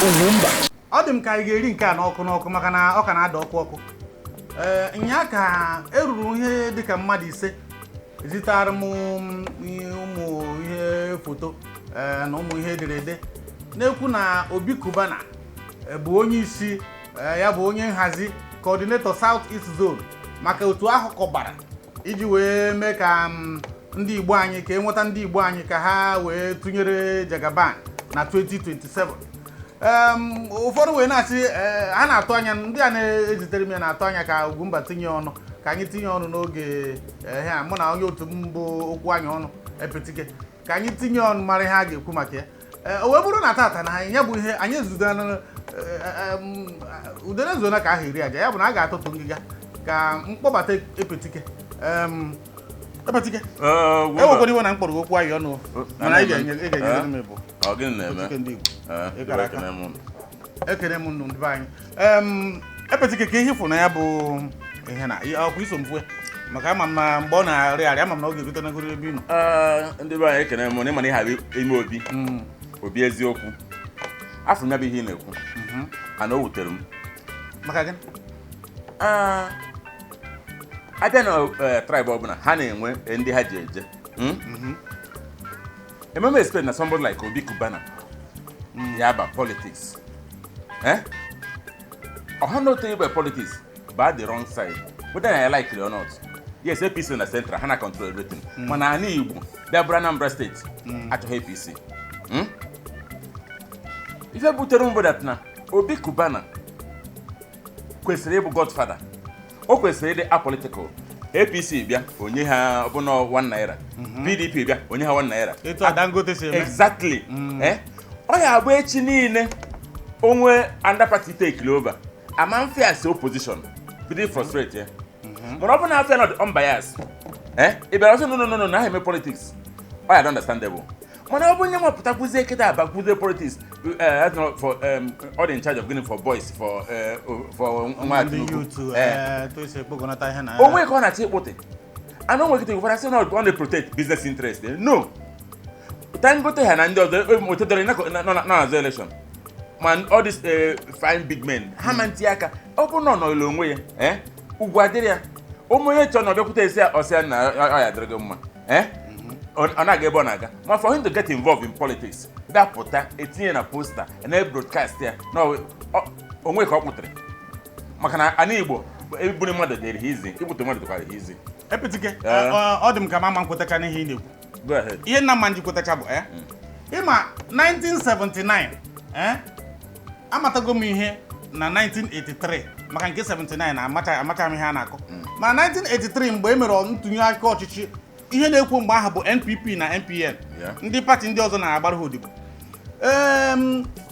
Ugwumba. Ọ dị m ka anyị ga-eri nke a n'ọkụ n'ọkụ, maka na ọ ka na-ada ọkụ ọkụ. Ee, nya ka eruru ihe dịka mmadụ 5 zitara m ụmụ ihe foto na ụmụ ihe ederede na-ekwu na Obi Cubana bụ onye isi, ya bụ onye nhazi, coordinator South East Zone maka otu ahụ kọbara iji wee mee ka ndị Igbo anyị, ka enweta ndị Igbo anyị ka ha wee tụnyere Jagaban na 2027. Ụfọdụ wee na-asị, ha na-atụ anya, ndị a na-ezitere m ya na-atụ anya ka Ugwumba tinye ọnụ, ka anyị tinye ọnụ n'oge ihe a, mụ na onye otu m bụ okwu anyị ọnụ epetike, ka anyị tinye ọnụ mara ihe a ga-ekwu maka ya. O wee bụrụ na tata na anyị ya bụ ihe anyị ezudana udere zuona ka ahụ eri aja ya bụ na a ga-atụtụ ngịga ka mkpọbata epetike. Epetike, enwekwara iwe na mkpọrọ okwu anyị ọnụ, mana anyị ga-enyere m ịbụ Ọ gịnị na-eme? Epetike ndị Igbo. Ịkara aka. Ekene m unu. Ekene m nnụ ndị be anyị. Epetike, ka ihe ịfụ na ya bụ ihe na ọkwa iso m fue, maka ama m na mgbe ọ na-arịa arịa, ama m na ọ ga-egote nagoro ebe ị nọ. Ndị be anyị, ekene m unu. Ịma na ihe a bụ ime obi obi eziokwu afọ m ya bụ ihe ị na-ekwu ana o wutere m. Maka gịnị? Abịa na tribe ọbụla, ha na-enwe ndị ha ji eje. Ememe expect na somebody like Obi Cubana ya ba politics, eh? Ọha na otu igbe politics ba the wrong side, whether na ya like it or not. Yes, APC na central, ha na control everything, mana ala Igbo bịa bụrụ Anambra Steeti achọghị APC. Ife butere m bụ that na Obi Cubana kwesịrị ịbụ godfather, o kwesịrị ịdị apolitical. APC bịa, onye ha ọbụna 1 naira, PDP bịa, onye ha 1 naira. Etu a Dangote si eme. Exactly. Eh, ọ ya abụ echi niile onwe another party take over, ama mfe as opposition bido frustrate ya, mana ọ bụ na afọ ya nọ unbiased, eh, ị bịara ọsọ, no, no, no, no, na ha eme politics, ọ ya dị understandable. Mana ọ bụ onye nwapụtakwuzie kịta abakwuzie politics, for ọ dị in charge of gịnị, for boys, for nwa ndị Tinubu. youth. Etu esi ekpokọnata ihe na Onwe ka ọ na-achọ ịkpụtị ana onwe kịta ụfọdụ asị na ọ na-protect business interest. No, Dangote ha na ndị ọzọ otedere nọ na-azọ election, ma all these fine big men ha ma ntinye aka. Ọ bụrụ na ọ nọrọ onwe ya, ugwu adịrị ya. Ụmụ onye chọrọ na ọbịakwute esi ya, ọsịa na ọ ya dịrị gị mma, ọ na-aga ebe ọ na-aga. Ma for him to get involved in politics, bịa etinye na poster na broadcast ya na onwe ka ọ kpụtara, maka na ana Igbo eburu mmadụ dịrị ha izi, igbute mmadụ dịkwara ha izi. Epetike, ọ dị m ka mama nkwetacha n'ihe ị na-ekwu. Go ahead. Ihe nna mma njikwetacha bụ ịma 1979, amatago m ihe na 1983, maka nke 79 na amacha amacha m ihe a na-akọ. Ma 1983, mgbe e mere ntụnye aka ọchịchị, ihe na-ekwu mgbe ahụ bụ NPP na NPN. Ndị party ndị ọzọ na-agbara ha odibo.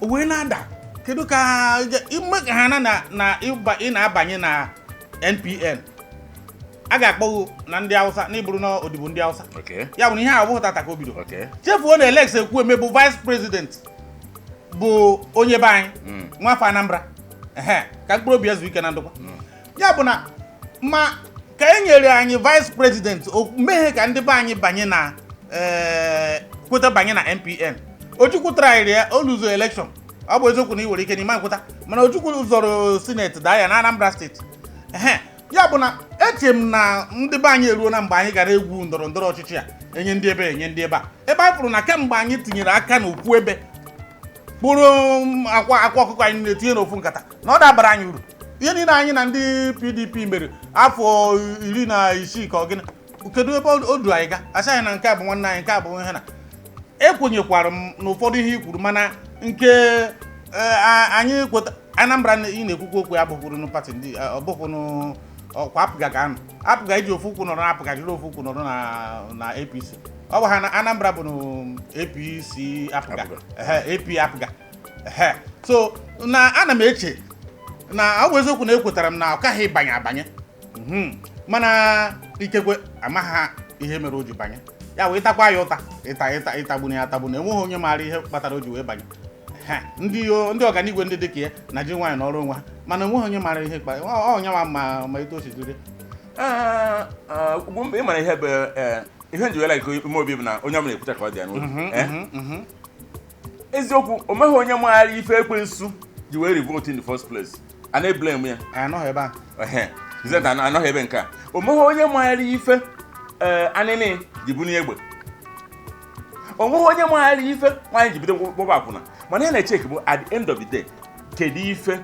O wee na-ada, kedu ka ime ka ha na ị na-abanye na NPN, a ga-akpọghụ na ndị Hausa na ịbụrụ na odibo ndị Hausa. Ya bụ na ihe a abụghị tata ka o bido. Chefuo na Alex Ekwueme bụ vice president, bụ onye be anyị, nwafọ Anambra. Ehe, ka mkpụrụ obi ya zuo ike na ndokwa. Ya bụ na ma ka e nyere anyị vice president, o meghe ka ndị be anyị banye na kweta banye na NPN. Ojukwu traịrị ya, o luzo election. Ọ bụ eziokwu na ị nwere ike n'ime nkweta, mana Ojukwu zọrọ senate daa ya na Anambra Steeti. Ehe, ya bụ na eche m na ndị be anyị eruo na mgbe anyị gara egwu ndọrọ ndọrọ ọchịchị a, enye ndị ebe, enye ndị ebe a, ebe anyị fụrụ na kemgbe anyị tinyere aka n'okwu ebe kpụrụ akwa ọkụkọ anyị na-etinye n'ofu nkata, na ọ dabara anyị uru. Ihe niile anyị na ndị PDP mere afọ 16 ka ọ gịnị, kedu ebe o du anyị ga? Asị anyị na nke a bụ nwanne anyị, nke a bụ ihe na ekwenyekwara m n'ụfọdụ ihe i kwuru, mana nke anyị kweta Anambra ị na-ekwukwu okwu ya abụkwuru party ndị ọ bụkwunu ọkwa APGA ga-anọ. APGA iji ofu ụkwụ nọrọ na APGA, jiri ofu ụkwụ nọrọ na APC. Ọ bụ ha na Anambra bụ APC APGA. APGA. Ehe, AP APGA. Ehe, so na ana m eche na ọ bụ eziokwu na ekwetara m na ọ kaghị ịbanye abanye. Mana ikekwe amaghị ihe mere o ji banye ya, wee takwa ya ụta ịta ịta ịtagbu na ya atagbu, na enweghị onye maara ihe kpatara o ji wee banye. Ha, ndị ọganigwe, ndị dị ka ya na ji nwaanyị n'ọrụ onwe ha, mana enweghị onye maara ihe kpatara ọ onye ma etu o si dịrị. Ugbu ị mara ihe bụ ihe nji wela ike ime obi bụ na onye ọbụla ekwucha ka ọ dị ya n'obi. Eziokwu, o meghị onye maara ife ekwensu ji wee revolt in the first place, a na-eblame ya. Anyị anọghị ebe a. Ehe, President anọghị ebe nke a. O meghị onye maara ife ee anịnị ji bunye egbe. O nweghị onye maara ife nwaanyị ji bido gbọba akwụna. Mana ihe na-echeki bụ, at the end of the day, kedu ife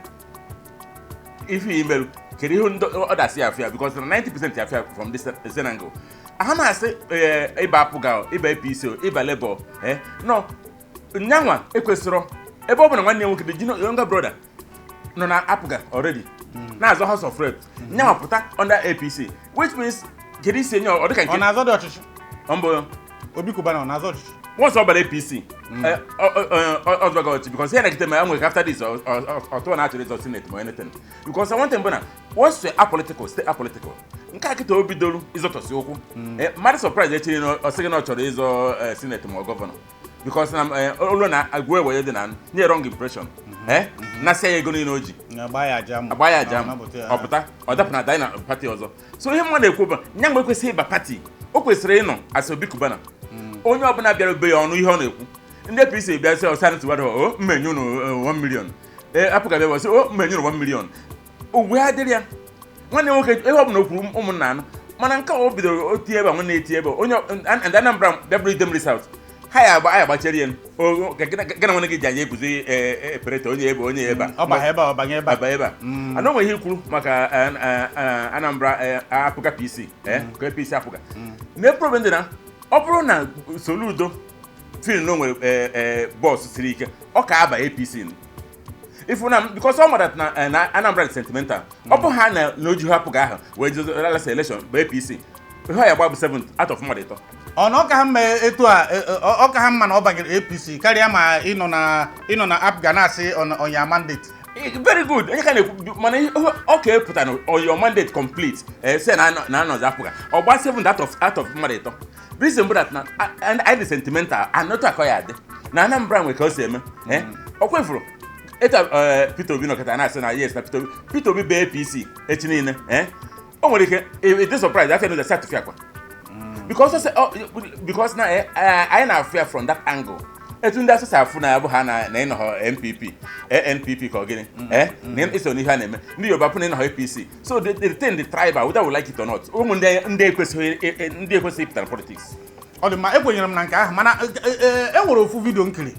ife imerụ, kedu ihe ndị ọdasị ya afịa, because na 90% ya afịa from this same angle. Ha na-asị ee, ịba APGA o, ịba APC o, ịba Labour, ee, no nyanwa ekwesịrọ, ebe ọ bụ na nwanne ya nwoke, the junior younger brother, nọ na APGA already na-azọ House of Reps, nyanwa pụta under APC, which means kedu isi enye ọ dịka Ọ nke na-azọ dị ọchịchị? Mbụ. Obi Cubana ọ na-azọ ọchịchị? Once ọ bara APC, ọzọbaga ọchị, because ihe na-ekete ma ya nwere after this ọtụọ na-achọrọ ịzọ Senate ma anything, because one thing bụ na once you're apolitical, stay apolitical. Nke a kịta o bidoro ịzọtọsị ụkwụ. Mmadụ surprise echere na ọ sịghị na ọ chọrọ ịzọ Senate ma ọ governor, because na ụlọ na agụ ewe dị na nye wrong impression, nasịa ya ego niile o ji. Na-agba ya aja mụ. Agba ya aja. Ọ napụta ya. Ọ pụta, ọ dapụ na dina party ọzọ. So ihe mmadụ ekwu bụ nya mgbe ekwesịghị ịba party, o kwesịrị ịnọ as Obi Cubana. Onye ọbụla bịara be ya ọnụ ihe ọ na-ekwu, ndị APC bịa sị ọsa ntụwadụ, o mmenye unu 1 million, ee, APGA bịa sị o mmenye unu 1 million, ugwe adịrị ya. Nwanne m nwoke, ihe ọbụla o kwuru ụmụnna anụ, mana nke a o bidoro o tie ebe a, nwanne etie ebe a, onye and Anambra bịa bụrụ Idemili South, ha ya agba ya agbachiri ya o ka gị na nwanne gị ji anya eguzo eperete onye ebe, onye ebe a. Ọ banye ebe a, ọ banye ebe a. Aba ebe a ana onwe ihe kwuru maka Anambra, APGA PC, ka APC APGA na problem dị na ọ bụrụ na Soludo fil na o nwere bọọsụ siri ike, ọ ka aba APC nụ. Ifu na because ọ mara na Anambra dị sentimental, ọ bụ ha na oji hapụ ahụ wee jezo last election bụ APC, ihe ọ ya gba bụ 7 out of mmadụ ịtọ. Ọ na ọ ka ha mma etu a, ọ ka ha mma na ọ banyere APC karịa ma ịnọ na APGA na-asị on your mandate. Very good. Onye ka na-ekwu, mana ihe ọ ka epụta na on your mandate complete, sị na anọzi APGA, ọ gba 7 out of mmadụ ịtọ. Reason bụ that na anyị dị sentimental, anọtụ akọ ya adị na Anambra nwere ka o si eme. Ọ kwefuru etu Peter Obi nọkọta na-asị na yes, na Peter Obi bụ APC echi niile, o nwere ike ịdị surprise afọ n'ụzọ si atụfịa akwa, because na anyị na-afụ ya from that angle, etu ndị asụsụ afụ na ya bụ ha na ịnọghọ NPP, ANPP ka ọ gịnị, na iso n'ihe a na-eme, ndị Yoruba pụ na ịnọghọ APC. So the thing, the tribal, whether we like it or not, ụmụ ndị ekwesịghị ịpụta na politics. Ọ dị mma, ekwenyere m na nke ahụ, mana e nwere ofu video nkiri,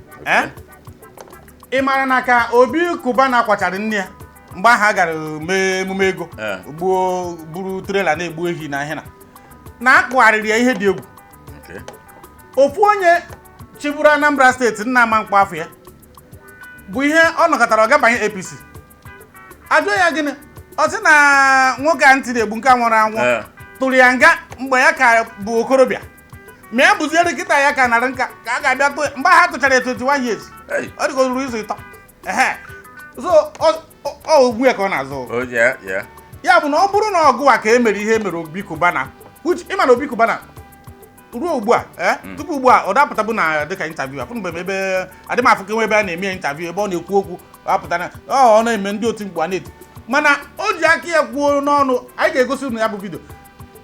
ị mara na ka Obi Cubana kwachara nne ya mgbe ahụ a gara mee emume ego, gbuo buru trailer na-egbu ehi na ihe na akpụgharịrị ya ihe dị egwu. Ofu onye chịburu Anambra Steeti, nna ama mkpọ afọ ya bụ ihe ọ nọkọtara ọ gabanye APC. Ajụọ ya gịnị, ọ sị na nwoke a ntị na-egbu nke a nwụrụ anwụ tụrụ ya nga mgbe ya ka bụ okorobịa, ma ya bụziere kịta ya ka nara nka ka a ga-abịa tụ ya mgbe ha tụchara ya 21 years. Hey. Ọ dịka o ruru izu ịtọ. Ehe, so ọ ogbu ya ka ọ na-azụ. Oh yeah. Ya bụ na ọ bụrụ na ọgụ a ka e mere ihe e mere Obi Cubana, which ịma na Obi Cubana ruo ugbu a, tupu ugbu a ọ dapụtabụ na dịka interview afụ mgbe m ebe adị m afụ nwe ebe a na-eme ya interview, ebe ọ na-ekwu okwu apụta na ọ na-eme ndị otu mkpu a na-eti, mana o ji aka ya kwuo n'ọnụ. Anyị ga-egosi unu ya bụ video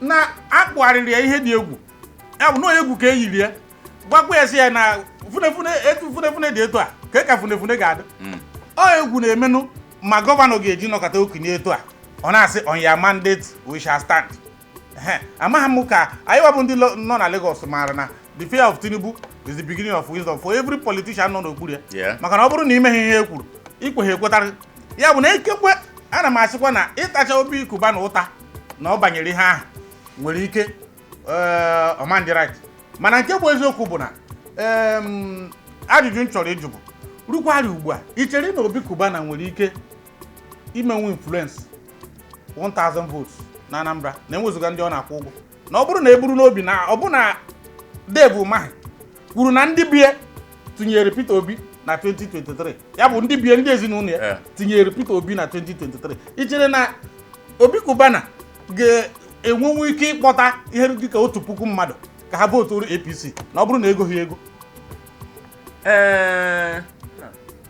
na akpụgharịrị ya ihe dị egwu. Ya bụ na onye egwu ka e yiri ya, gwakwa ya sị ya na funefune etu funefune dị etu a ka funefune ga-adị. Ọ egwu na-emenụ ma governor ga-eji nọkọta okenye etu a, ọ na-asị, "On your mandate we shall stand." Ehe, amaghị m ka anyị wabụ ndị nọ na Lagos maara na the fear of Tinubu is the beginning of wisdom for every politician nọ n'okpuru ya. Maka na ọ bụrụ na imeghe ihe e kwuru, ikwe ha ekwetara ya bụ na ekekwe. Ana m asịkwa na ịtacha Obi Cubana ụta na ọ banyere ihe ahụ nwere ike ọmandị right, mana nke bụ eziokwu bụ na ajụjụ m chọrọ ịjụ bụ, rukwari ugbu a, ị chere na Obi Cubana nwere ike imenwu influence 1000 votes na Anambra, na enwezuga ndị ọ na-akwụ ụgwọ, na ọ bụrụ na e buru n'obi na ọ bụ na Dave Umahi kwuru na ndị bie tụnyere Peter Obi na 2023, ya bụ ndị bie, ndị ezinụlọ ya tinyere Peter Obi na 2023, ị chere na Obi Cubana ga-enwenwu ike ịkpọta ihe dịka 1000 mmadụ ka ha votuuru APC, na ọ bụrụ na ego ha ego? Ee,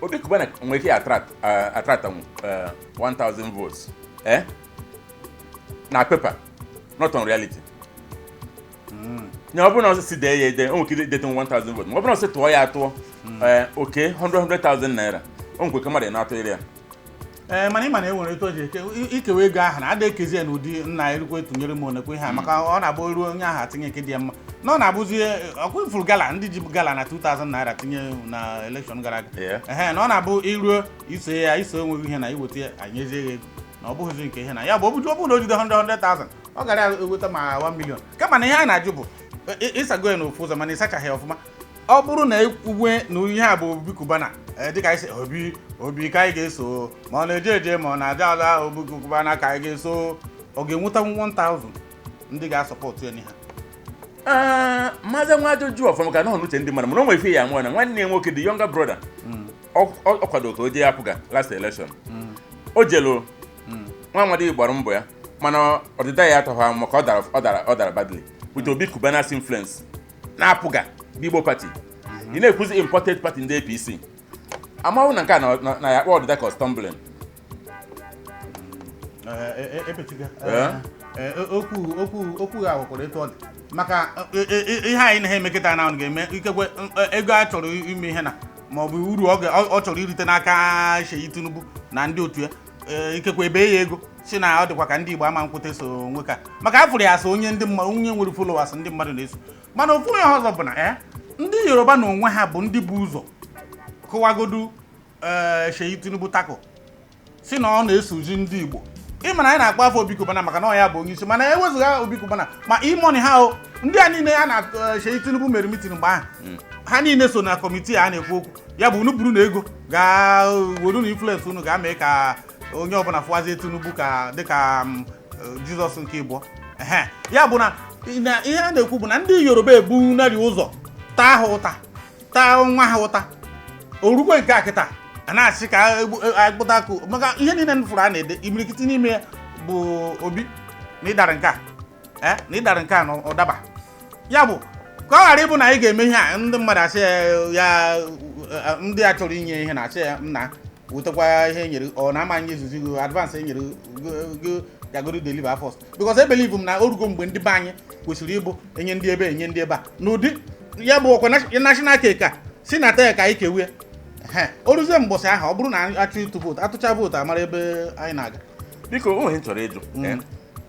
Obi Cubana nwere ike attract 1000 votes na paper, not on reality. Na ọ bụrụ na ọ sị dee ya ede, o nwere ike idete 1000 votes, ma ọ bụrụ na ọ sị tụọ ya atụọ. Oke 100,000 naira o nkwe ka mmadụ na-atụghịrị ya. Ee, mana ị ma na e nwere etu o ji eke ikewa ego ahụ na ada ekezi ya n'ụdị nna erukwe tụnyere m onekwe ihe a, maka ọ na-abụ ruo onye ahụ atinye nke dị ya mma na ọ na-abụzi ọkwa ifuru gala ndị ji gala na 2000 naira tinye na election gara aga. Ehe, na ọ na-abụ iruo iso ya iso onweghị ihe na iweta ya anyezie ya ego na ọ bụghịzi nke ihe na ya bụ ọ bụju ọ bụrụ na o jide 100,000 ọ gara eweta ma 1 million. Kama na ihe a na-ajụ bụ ịsago ya n'ofu ụzọ mana ịsachaghị ya ọfụma. Ọ bụrụ na ekwuwe na ihe a bụ Obi Cubana, dịka anyị si Obi Obi ka anyị ga-eso, ma ọ na-eje eje ma ọ na-aja aza, Obi Cubana ka anyị ga-eso, ọ ga-enweta 1000 ndị ga-asọpọtụ ya n'ihe. Ee, maazị nwa ajụjụ ọfụma ka na n'uche ndị mmadụ, mana o nwere ife ya nwa na nwanne ya nwoke, the younger brother, ọ kwado ka o jee APGA last election. O jelu nwa amadi gbara mbọ ya, mana ọdịda ya atọghị ahụ maka ọ dara badly with Obi Cubana's influence na APGA Igbo party. Ị na-ekwuzi imported party ndị APC amahụ na nke a na ya akpọ ọdịda ka stumbling. Epechiga okwu okwu okwu ya nwekwara etu ọ dị maka ihe anyị na-eme kịta na ga-eme ikekwe ego a chọrọ ime ihe na ma ọ bụ uru ọ chọrọ irite n'aka Seyi Tinubu na ndị otu ya, ikekwe ebe ya ego si na ọ dịkwa ka ndị Igbo ama nkwute so nwoke a, maka afụrụ ya so onye ndị mmadụ, onye nwere followers ndị mmadụ na-eso. Mana ofu ihe ọzọ bụ na ndị Yoruba na onwe ha bụ ndị bụ ụzọ kụwagodu Seyi Tinubu tako si na ọ na-esozi ndị Igbo. Ị mana anyị na-akpọ afọ Obi Cubana maka na ọ ya bụ onye isi, mana ewezụga Obi Cubana ma E-Money ha o ndị a niile a na Seyi Tinubu mere meeting mgbe ahụ, ha niile so na committee a na-ekwu okwu ya bụ unu buru na ego gaa were na influence unu ga-mee ka onye ọbụla fụwazie Tinubu ka dịka Jizọs nke ịbụọ. Ehe, ya bụ na ihe a na-ekwu bụ na ndị Yoruba ebunarị ụzọ taa ha ụta, taa nwa ha ụta orukwe nke a kịta a na-asị ka akpụta akụ maka ihe niile m fụrụ a na-ede imirikiti n'ime ya bụ Obi na ịdara nke a, na ịdara nke a na ọ daba ya bụ ka ọ ghara ịbụ na anyị ga-eme ihe a ndị mmadụ asị ya ndị a chọrọ inye ihe na-asị ya nna wetakwa ihe e nyere ọ na-ama anyị izuzi go advance e nyere go gagoro deliver first, because I believe m na o rugo mgbe ndị be anyị kwesịrị ịbụ enye ndị ebe enye ndị ebe a n'ụdị ya bụ ọkwa national cake a si na taa ka anyị kewe. Ehe, o ruzie mbọsị ahụ ọ bụrụ na anyị achọ ịtụ vootu, atụcha vootu amara ebe anyị na-aga. Biko, o nwere ihe m chọrọ ịjụ.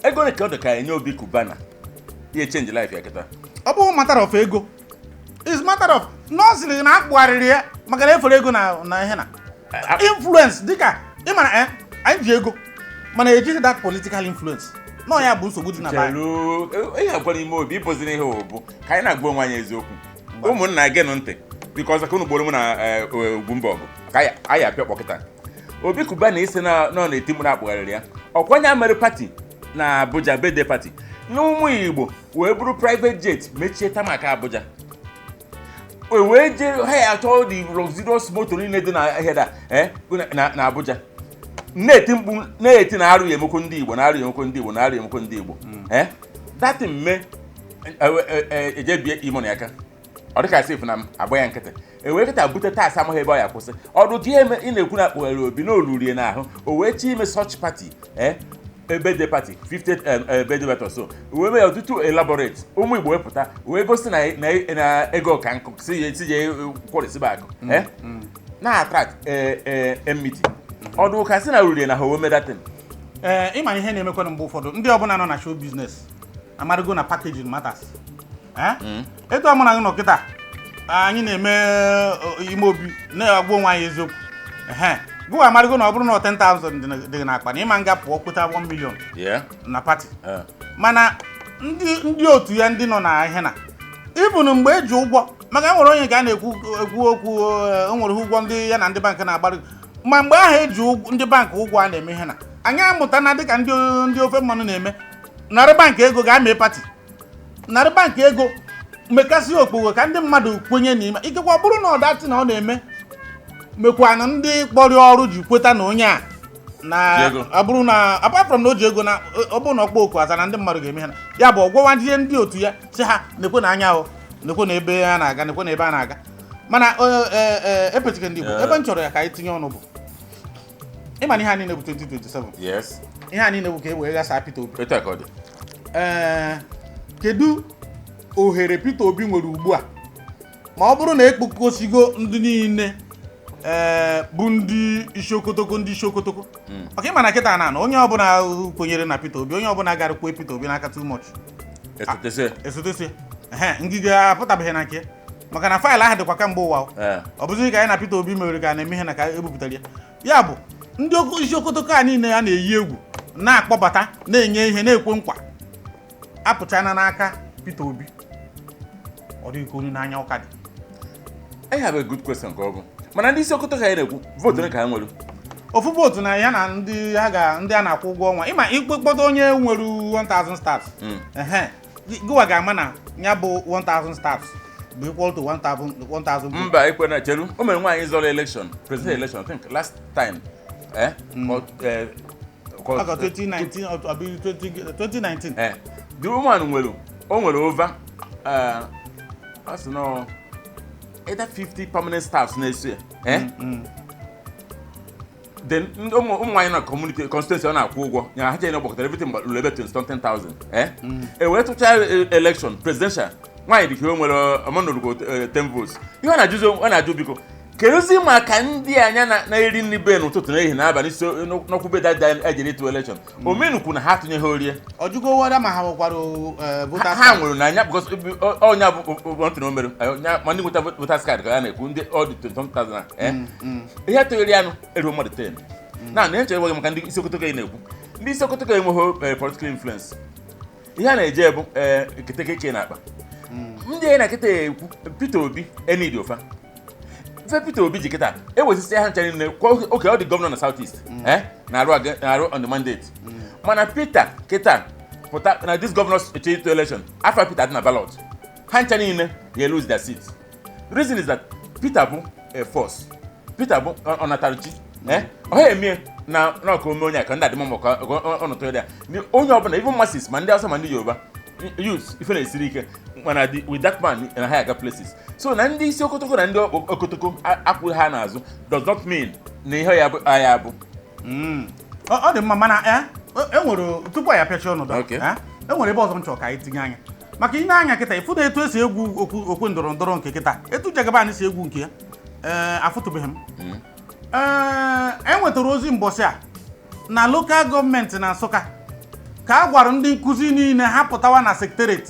Ego ole ka ọ dị ka enye Obi Cubana ihe change life ya kịta? Ọ bụghị matter of ego, is matter of na ọ sịrị na akpụgharịrị ya maka na efere ego na ihe na influence dịka ị mara anyị ji ego mana ejighị that political influence nọ ya bụ nsogbu dị na be anyị. Chelu, ihe agwa n'ime obi ịbụziri ihe bụ ka anyị na-agwa onwe anyị eziokwu. Ụmụnna, genụ ntị, biko, ọzọ ka unu gboro m na Ugwumba ọgụ ka anyị apịa kpọkịta Obi Cubana isi na nọ na-eti mkpu na-akpụgharịrị ya ọkwanye mere party na Abuja birthday party na ụmụ Igbo wee bụrụ private jet mechie tarmac Abuja e wee jee ha ya achọ the luxurious moto niile dị na ahịa na Abuja na-eti mkpu na-eti na arụ ya emekwo ndị Igbo, na arụ ya emekwo ndị Igbo, na arụ ya emekwo ndị Igbo. That mme eje bie E-Money aka ọ dịka sif na m agba ya nkịtị e wee kịta bute tax amaghị ebe ọ ya kwụsị ọdụ ka ihe ị na-ekwu na akpụgharị Obi na olurie n'ahụ o wee chi ime such party birthday party 50th birthday party or so wee mee ya ọtụtụ elaborate ụmụ Igbo wepụta wee gosi na ego ka nkụ si ya kwọrịsịba akụ na attract enmity ọdụ ka si na rurie na ha wee mee datin. Ee, ịma ihe na-emekwanụ mgbe ụfọdụ ndị ọbụla nọ na show business amarago na packaging matters. Etu ọmụ na gị nọ kịta anyị na-eme ime obi na-agwa onwe anyị eziokwu. Ehe, gụwa amarago na ọ bụrụ na 10,000 dị n'akpa na ịma nga pụọ kweta 1 million na party. Mana ndị otu ya ndị nọ na ihe na ịbụnụ mgbe eji ụgwọ maka e nwere onye nke a na-ekwu ekwu okwu o nwere ụgwọ ndị ya na ndị bankị na-agbarị ma mgbe ahụ eji ndị bankị ụgwọ a na-eme ihe na anyị amụta na dịka ndị ofe mmanụ na-eme narị bankị ego ga-amee party, narị bankị ego mekasị okpogho ka ndị mmadụ kwenye n'ime ikekwe ọ bụrụ na ọdachi na ọ na-eme mekwa na ndị kpọrọ ọrụ ji kweta na onye a na Ji ego. ọ bụrụ na apart from na o ji ego na ọ bụrụ na ọkpọ oku aza na ndị mmadụ ga-eme ha na ya bụ ọgwọwazie ndị otu ya si ha nekwe na anya ahụ, nekwe na ebe a na-aga, nekwe na ebe a na-aga. Mana epetike ndị Igbo ebe m chọrọ ya ka anyị tinye ọnụ bụ ịma na ihe a niile bụ 2027. Ihe a niile bụ ka e wee ghasaa Peter Obi. Etu a ka ọ dị. Ee, kedu ohere Peter Obi nwere ugbu a Ma ọ bụrụ na ekpokọsigo ndị niile, ee, bụ ndị isi okotoko, ndị isi okotoko maka ịma na kịta na onye ọbụla kwenyere na Peter Obi, onye ọbụla gara kwee Peter Obi n'aka too much. Etotese. Esotesi ehe, Ngige apụtabeghị na nke ya, maka na faịlụ ahụ dịkwa kamgbe ụwa o. Ọ bụzi ka anyị na Peter Obi mere ka a na-eme ihe na ka ebupụtara ya. Ya bụ ndị isi okotoko a niile a na-eyi egwu, na-akpọbata, na-enye ihe, na-ekwe nkwa, apụchana n'aka Peter Obi, ọ dịghị ka onye n'anya ụka dị. I have a good question ka ọ bụ, mana ndị isi okotoko anyị na-ekwu, vootu ole ka ha nwere? Ofu vootu na ya na ndị ha ga ndị a na-akwụ ụgwọ ọnwa. Ịma ikpe kpọta onye nwere 1000 staffs, ehe, gịwa ga-ama na ya bụ 1000 staffs bụ equal to 1000 1000 votes. Mba, ekwe na chelu o mere nwaanyị zọrọ election, president election, I think last time, Maka 2019, ọ bụ 20 2019. The woman nwere, o nwere over, ọ sị nọ either 50 permanent staffs na-eso ya, Then ndị ụmụ nwaanyị na community constituency ọ na-akwụ ụgwọ ya, ha chere na ọgbakọtara everything ruru ebe 20 something thousand. E wee tụchaa election presidential, nwaanyị dị ka o nwere ọmanorugo 10 votes. Ihe ọ na-ajụzi, ọ na-ajụ, biko, kedụzi maka ndị anya na-eri nri be n'ụtụtụ, n'ehihie, n'abalị, so n'ọkwụbe dada ejere ịtụ election omenukwu na ha atụnyeghị orie? Ọjụgo wada ma ha nwekwara voters Ha card. nwere n'anya because ọnya bụ ntị na o mere ma ndị nweta voters card ka ya na-ekwu, ndị ọ dị 20,000 ihe tụgharị anụ eruo mmadụ 10 na na nchere gị. Maka ndị isi okotoko ị na-ekwu, ndị isi okotoko enweghị political influence. Ihe a na-eje bụ keteke ike na akpa ndị anyị na kịta ekwu. Peter Obi enidi ofa ife Peter Obi ji kịta ewezisi ha ncha niile kwa oke. Ọ dị gọvanọ na South East, na-arụ on the mandate, mana Peter kịta pụta na this governors eche election, after Peter dị na ballot, ha ncha niile ga-lose their seat. Reason is that Peter bụ a force. Peter bụ ọnatarachi, ọha emie na ọka ome onye a ka ndị adịmọ ka ọ nọtụ ya. Onye ọbụla, even masses, ma ndị Hausa ma ndị Yoruba youth, ife na-esiri ike, mana with that man na ha aga places. So na ndị isi okotoko na ndị okotoko akwụghị ha n'azụ does not mean na ihe ya bụ agha bụ. Ọ dị mma, mana e nwere, tupu anyị apịachi ọnọdụ a, e nwere ebe ọzọ m chọrọ ka anyị tinye anya, maka ị na-anya kịta ịfụ na etu esi egwu okwu okwe ndọrọ ndọrọ nke kịta, etu Jagaban si egwu nke ya, ee, afụtụbeghị m. Ee, e nwetara ozi mbọsị a na local gọọmenti na Nsụka ka a gwara ndị nkụzi niile ha pụtawa na secretariat,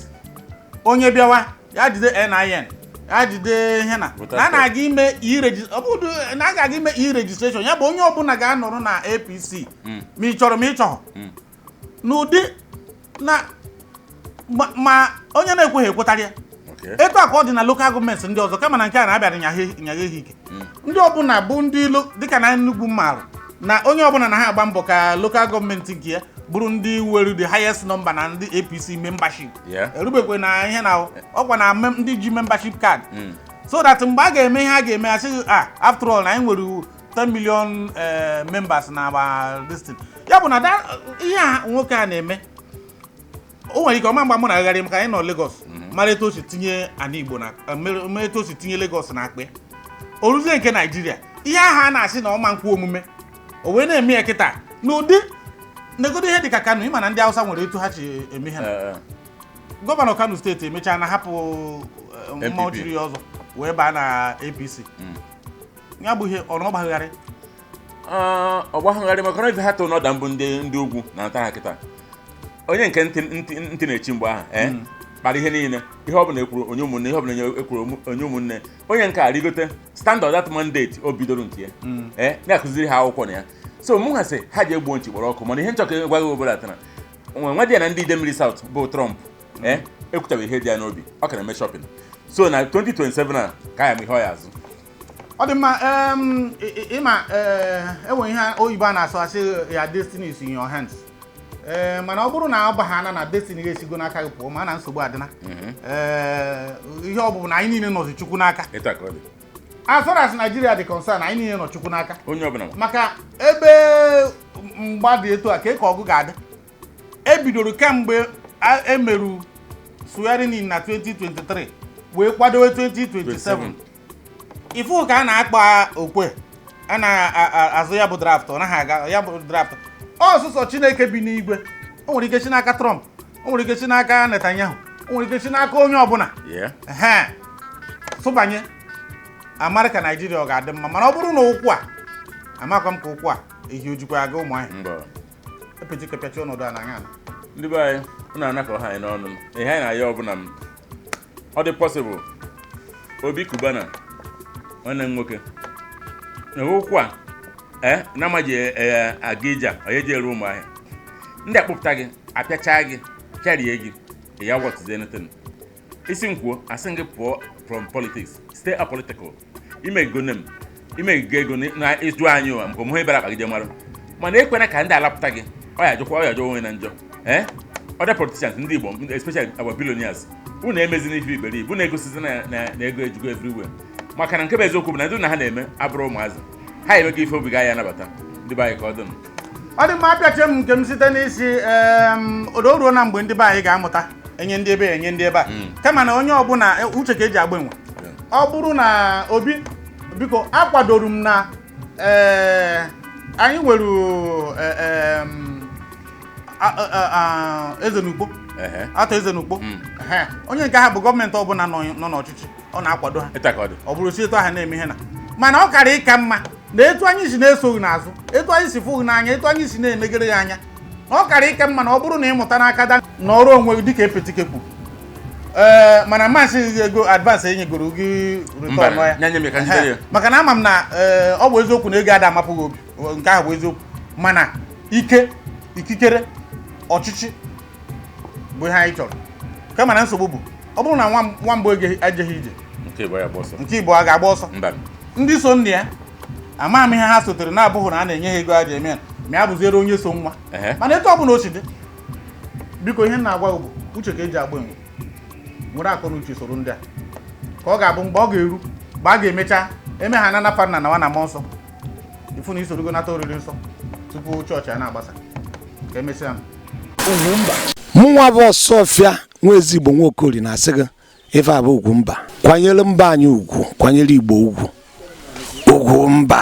onye bịawa ya jide NIN, ya jide ihe na Voters na a na-aga ime ọ bụdụ na a ga-aga ime e-registration. Ya bụ onye ọbụla ga-anọrọ na APC, ma ị chọrọ ma ị chọghọ, n'ụdị na ma onye na-ekweghị ekwetara ya. Etu a ka ọ dị na local gọọmenti ndị ọzọ, kama na nke a na-abịara nyaghe ha ike. Ndị ọbụla bụ ndị dịka na Enugu marụ na onye ọbụla na ha agba mbọ ka local gọọmenti nke ya bụrụ ndị nwere the highest number na ndị APC membership. Erubekwe na ihe na ọkwa na ndị ji membership card, so that mgbe a ga-eme ihe a ga-eme, asị ah, after all na anyị nwere 10 million members na agba this thing. Ya bụ na ihe a nwoke a na-eme, o nwere ike ọma mgba mụ na agagharị maka anyị nọ Lagos mara etu o si tinye ana Igbo na mara etu o si tinye Lagos na akpa ya. O ruzie nke Naijiria, ihe ahụ a na-asị na ọma nkwu omume, o wee na-eme ya kịta n'ụdị negodo ihe dịka Kano. Ịma na ndị Hausa nwere etu ha si eme ihe na gọvanọ Kano steeti emechaa na hapụ mmụọ NPP. chiri ya ọzọ wee baa na APC. Ya bụ ihe ọ na ọgbagharị. Ọgbagharị maka na ife ha tụrụ n'ọda mbụ, ndị ugwu na-ata ha kịta. Onye nke ntị ntị ntị na-echi mgbe ahụ kpara ihe niile, ihe ọ bụla ekwuru onye ụmụnne, ihe ọ bụla ekwuru onye ụmụnne, onye nke a rigote standard that mandate o bidoro nke ya, na-akụziri ha akwụkwọ na ya. So mụ ha sị ha ji egbuo nchi kpọrọ ọkụ, mana ihe nchọka gwa gị obodo atara nwe nwa dị ya na ndị Idemili South bụ Trump, ekwuchabeghị ihe dị ya n'obi. Ọ ka na-eme shopping, so na 2027 a ka ya ma ihe ọ ya azụ. Ọ dị mma. Ịma enwe ihe oyibo a na-asụ, asị ya "Destiny is in your hands." Ee, mana ọ bụrụ na ọ baghana na destiny ga-esigo n'aka gị pụọ, ma na nsogbu adịna. Ee, ihe ọ bụ na anyị niile nọzi Chukwu n'aka. Etu a ka ọ dị. As far as Nigeria dị concern, anyị niile nọ Chukwu n'aka. Onye ọbụla ma. Maka ebe mgba dị etu a ka ọgụ ga-adị, ebidoro kemgbe emeru swearing in na 2023 wee kwadowe 2027. Ifu ka a na-akpa okwe a na-azụ ya bụ draft, ọ naghị aga. Ya bụ draft ọsụsọ Chineke bi n'igwe, o nwere ike si n'aka Trump, o nwere ike si n'aka Netanyahu, o nwere ike si n'aka onye ọbụla. Ehe. Sụbanye amara ka Naijiria ọ ga-adị mma, mana ọ bụrụ na ụkwụ a amakwa m ka ụkwụ a ehi ojikwa aga Ụmụahịa. Mba. Epetike pịachi ọnọdụ a n'anya ala. Ndị be anyị, unu anakọ ha anyị n'ọnụ. Ihe anyị na-ayọ ọbụla m, ọ dị possible, Obi Cubana, nwanne m nwoke, na ụkwụ a ee na-amaji aga ije a onye ji eru Ụmụahịa, ndị akpọpụta gị, apịachaa gị, pịarie gị, ya wọtụzie anything. Isi m kwuo, asị m gị pụọ from politics, stay apolitical. Imego nem, imego ego na ịjụ anyị ụwa maka omume bịara akpagide marụ, mana ekwena ka ndị alapụta gị. Ọ ya ajọkwa, ọ ya ajọ onwe na njọ. Ee, other politicians, ndị Igbo, especially our billionaires, unu emezina ife iberibe, unu egosizi na ego ejugo everywhere, maka na nke bụ eziokwu bụ na ndị na ha na-eme abụrụ ụmụazị ha emego ife obi ga ya anabata. Ndị be anyị, ka ọ dị nụ. Ọ dị mma, apịachie m nke m site n'isi o ruo na mgbe ndị be anyị ga-amụta enye ndị ebe a, enye ndị ebe a, kama na onye ọbụla uche ka eji agba enwe. Ọ bụrụ na Obi, biko, akwadoro m na anyị nwere eze n'Ukpo. Atọ eze n'Ukpo. Ehe. Onye nke ha bụ gọọmenti ọbụla nọ n'ọchịchị, ọ na-akwado ha. Ịta ka ọ dị. Ọ bụrụ si etu ahụ na-eme ihe na, mana ọ kara ịka mma na etu anyị si na-esoghị n'azụ, etu anyị si fụghị n'anya, etu anyị si na-emegere ya anya, na ọ kara ịka mma na ọ bụrụ na ịmụta n'aka da n'ọrụ onwe gị dịka epetike kwuru. Ee, mana masị gị ego advance enyegoro gị return Mba, ya. nye m ya ka m jidere ya. Ehe. Maka na ama m na ee, ọ bụ eziokwu na ego ada amapụ gị obi, nke ahụ bụ eziokwu, mana ike ikikere ọchịchị bụ ihe anyị chọrọ. Kama na nsogbu bụ ọ bụrụ na nwambụ ejeghị ije, Nke Igbo ya gba ọsọ. Nke Igbo a ga-agba ọsọ. Mba. Ndị so nna ya, ama m ihe ha sotere na-abụghị na a na-enye ha ego a ji eme ya, ma ya bụziere onye so nwa. Mana etu ọ bụla o si dị, biko, ihe m na-agwa gị bụ uche ka eji agba enwe. Nwere akọ na uche soro ndị a, ka ọ ga-abụ mgbe ọ ga-eru, mgbe a ga-emecha eme ha na nafa nna na nwa na mmụọ nsọ, ifu na isorogo nata oriri nsọ tupu chọọchị a na-agbasa. Ka emesịa m. Mụnwa bụ Ọsọfịa nwa ezigbo Nwaokori na-asị gị, ife a bụ ugwu mba. Kwanyere mba anyị ugwu, kwanyere Igbo ugwu, ugwu mba.